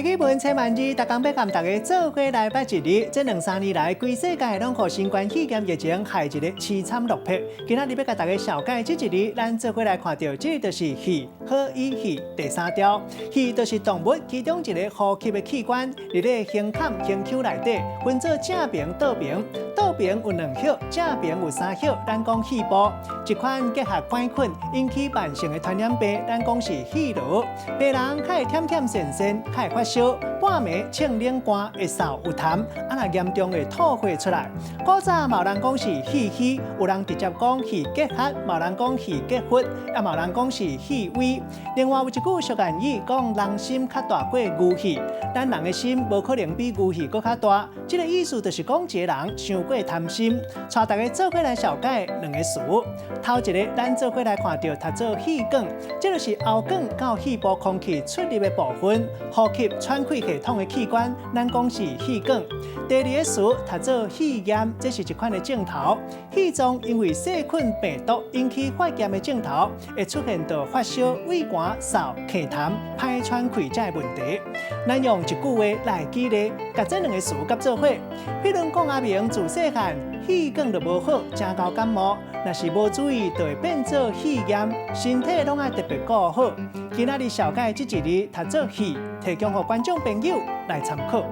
台語文千萬字，逐工欲共大家做伙來捌一字。這兩三年來，規世界攏予新冠肺炎疫情害一个淒慘落魄。今仔日欲共大家紹介這一字，咱做伙來看著，這就是氣，好語氣第三條。氣就是動物其中一个呼吸的器官，佇咧胸坎、胸腔內底，分做正爿、倒爿。倒爿有兩葉，正爿有三葉，咱講氣部。一款結核桿菌引起慢性的傳染病，咱講是肺癆。病人較會忝忝顫顫，較會發燒，半暝衝冷汗，會嗽有痰，啊若嚴重會吐血出來。古早嘛有人講是肺虛，有人直接講肺結核，嘛有人講肺結核，也嘛有人講是肺痿。另外有一句俗諺語講人心較大過牛肺，咱人的心無可能比牛肺閣較大。這个意思就是講一个人傷過貪心。帶大家做伙來紹介兩个詞。頭一个，咱做伙來看著讀做氣管，這就是喉管到肺部空氣出入的部分，呼吸喘氣系統的器官，咱講是氣管。第二个詞讀做肺炎，這是一款的症頭。肺臟因為細菌、病毒引起發炎的症頭，會出現著發燒、畏寒、嗽、咳痰、歹喘氣這个問題。咱用一句話來舉例，共這兩个詞佮做伙。比如講阿明自細漢氣管就無好，誠𠢕感冒，若是無注意，就會變做肺炎，身體攏愛特別顧好。今仔日紹介這一字讀做氣，提供予觀眾朋友來參考。